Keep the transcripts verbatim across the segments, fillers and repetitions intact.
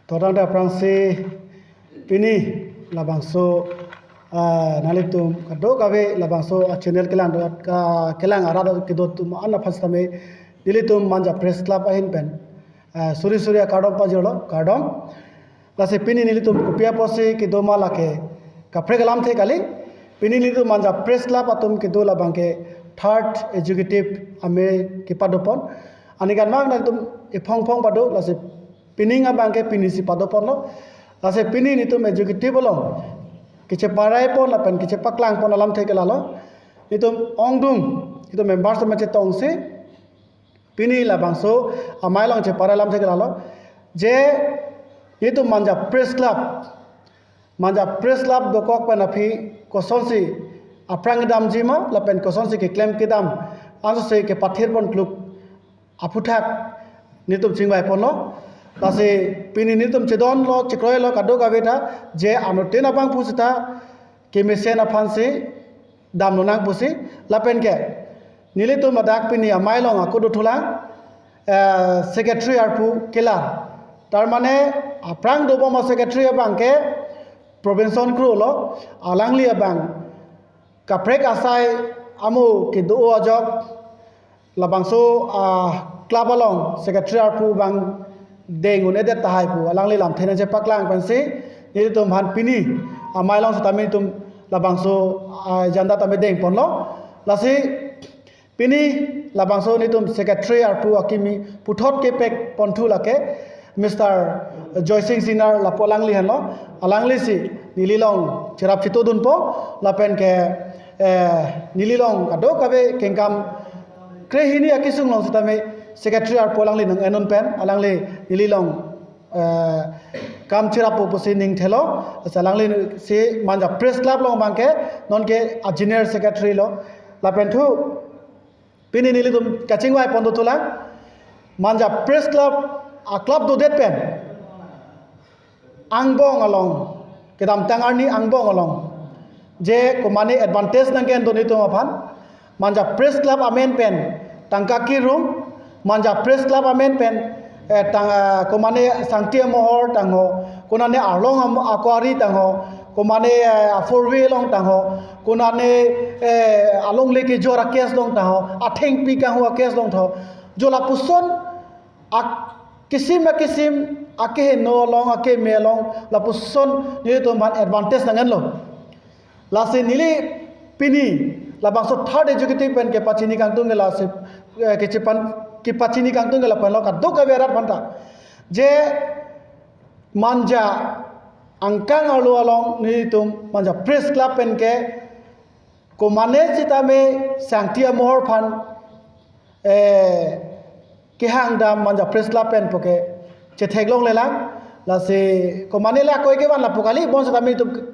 Todang da prangsi pini labangso, ah, nanglitum kadokave labangso a channel kelang do, ka kelang arat kedo atum an aphan sitame nelitum Manja Press Club ahin pen, ah, suri suri akardom pajirlo, kardom. Lasi pini nelitum kopi apotsi kedo ma lake kaprek alamthe kali. Pini nelitum Manja Press Club atum kedo labangke third executive amei kepadopon. Ani kan mang nangtum iphong phong pado, lasi pining abangke pinisi padoponlo. Lasi pini nelitum executive along kecheparai pon lapen kechepaklang pon alamthe ke lalo. Nelitum ongdung, nelitum members atum chetongsi pini labangso amei along cheparai alamthe ke lalo. Je nelitum Manja Press Club, Manja Press Club dokok pen aphi kosonsi aphrang kedamji ma lapen kosonsi keklem kedam ansose kepathir pon kluk aphuthak nelitum chingvai ponlo. Lasi pini nelitum chedonlo, chekroilo kadokave ta, je anuttin abangphu seta kemesen aphansi damlonang pusi. Lapen ke nelitum ladak pini amei along ako dothulang, eh, secretary arpu kelar. Tar mane aphrang dobom a secretary abangke Robinson Kro lo, alangli abang kaprek asai amo kedo ajok labangso, ah, club along secretary arpu abang deng un-edet tahai pu alangli lamthe nangchepaklang pensi nelitum aphan pini amei along sitame nelitum labangso, ah, agenda tame deng ponlo. Lasi pini labangso nelitum secretary arpu akimi puthot kepek ponthu lake Mister Joysing Singnar lapu alangli henlo, alanglisi neli along cherap chetodunpo lapen ke, eh, neli along kadokave kengkam krehini akesung along sitame secretary arpu alangli nang-en un pen alangli neli along, eh, kam cherappo pusi ning thelo. Lasi alanglisi Manja Press Club along abangke nonke a general secretary lo. Lapen thu pini nelitum kachingvai pon dothulang, Manja Press Club a club dodet pen angbong along, kedamtang arni angbong along je komane advantage nangke-en do nelitum aphan, Manja Press Club amen pen tangka kirung, Manja Press Club amen pen, eh, tang, eh, komane sangti amohor tangho, konane arlong am-, akwari tangho, komane, eh, a four way along tangho, konane, eh, alongle kejor a case along tangho, athengpi kanghu a case along tangho. Jo lapuson ak-, kisim akisim, akeheno along, akeme along, lapuson nelitum aphan advantage nang-enlo. Lasi neli pini labangso third executive pen kepachini kangtung ke lasi, eh, kechepan, kepachini kangtung ke lapenlo kadokave arat aphanta. Je Manja angkang arlo along nelitum Manja Press Club pen ke komane sitame sangti amohor aphan, eh, kehang dam Manja Press Club pen puke chetheklonglelang. Lasi komane le akoi kevan lapu kali, bonsitame nelitum,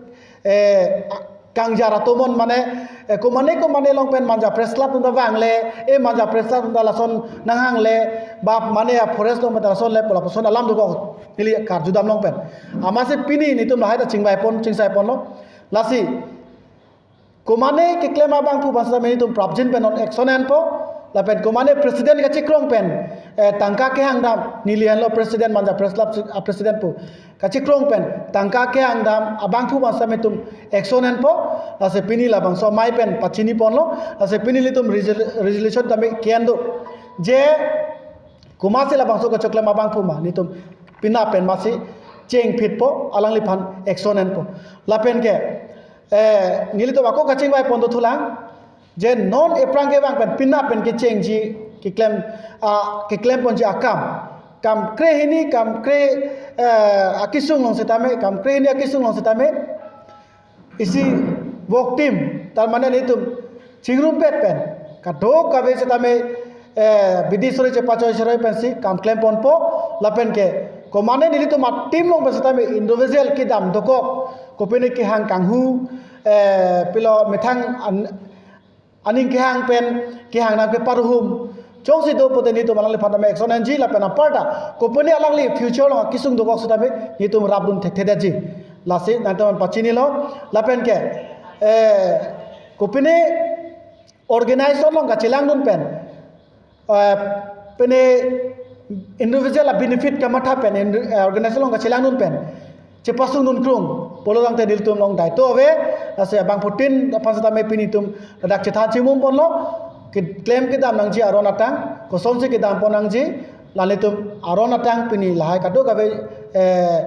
eh, kangjar atomon mane, eh, komane komane along pen Manja Press Club atum ta vangle, eh, Manja Press Club atum ta lason nanghangle, bap mane a forest along pen ta lason le pu lapuson alam dokok neli karjudam long pen. Amatsi pini nelitum lahai ta chingvai pon, chingsai ponlo. Lasi komane keklem abangphu abang sitame nelitum prapjin pen non action enpo. Lapen komane president kachikrong pen, eh, tangka kehang dam, neli henlo president Manja Press Club si-, a president pu. Kachikrong pen tangka kehang dam abangphu abang sitame nelitum action enpo. Lasi pini labangso amei pen pachini ponlo. Lasi pini nelitum resol-, resolution tame ke-en do. Je komatsi labangso kachoklem abangphu ma nelitum penap pen amatsi chengphitpo, alangliphan action enpo. Lapen ke, eh, nelitum ako kachingvai pon dothulang, je non ephrang kevang pen penap pen kechengji keklem, ah, keklem ponji akam, kam krehini, kam kre, eh, akesung along sitame, kam krehini akesung along sitame isi work team, tar mane nelitum chingrumpet pen kadokave sitame, eh, bidi suri chepachoi suri pensi kam klem ponpo. Lapen ke komane nelitum a team along pen sitame individual kedam dokok, kopine kehang kanghu, eh, pilo methang an-, aning kehang pen, kehang nangkeparuhum jongsi do pute nelitum alangliphan tame action enji lapen aparta kopine alangli future along kesung dokok sitame nelitum rapdun thekthedetji. Lasi nangtum pachinilo. Lapen ke, eh, kopine organization along kachelangdun pen, eh, pine individual a benefit kamatha pen, in- eh, organization along kachelangdun pen chepasung nunkrung pulo tangte nelitum along daito ave. Lasi abangphutin aphan setame pini itum ladak chethan chimum ponlo, keklem kedam nangji aron atang, kosonsi kedam pon nangji, la nelitum aron atang pini lahai kadokave, eh,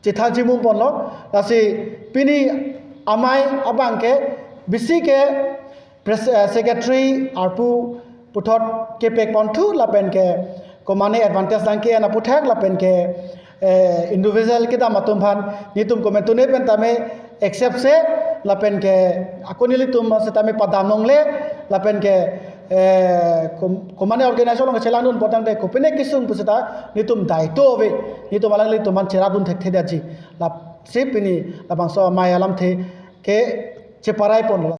chethan chimum ponlo. Lasi pini amei abang ke bisi ke pres- eh, secretary arpu puthot kepek ponthu lapen ke komane advantage lang ke-en aputhak lapen ke, eh, individual kedam atum aphan nelitum komantu ne pen tame accept se lapen ke ako nelitum setame padam longle lapen ke, eh, kom- komane organization along kachelangdun pulo tangte kopine kesung pu seta nelitum daito ave, nelitum alanglitum aphan cherapdun thekthe detji. Lasi pini labangso amei alamthe ke cheparai ponlo.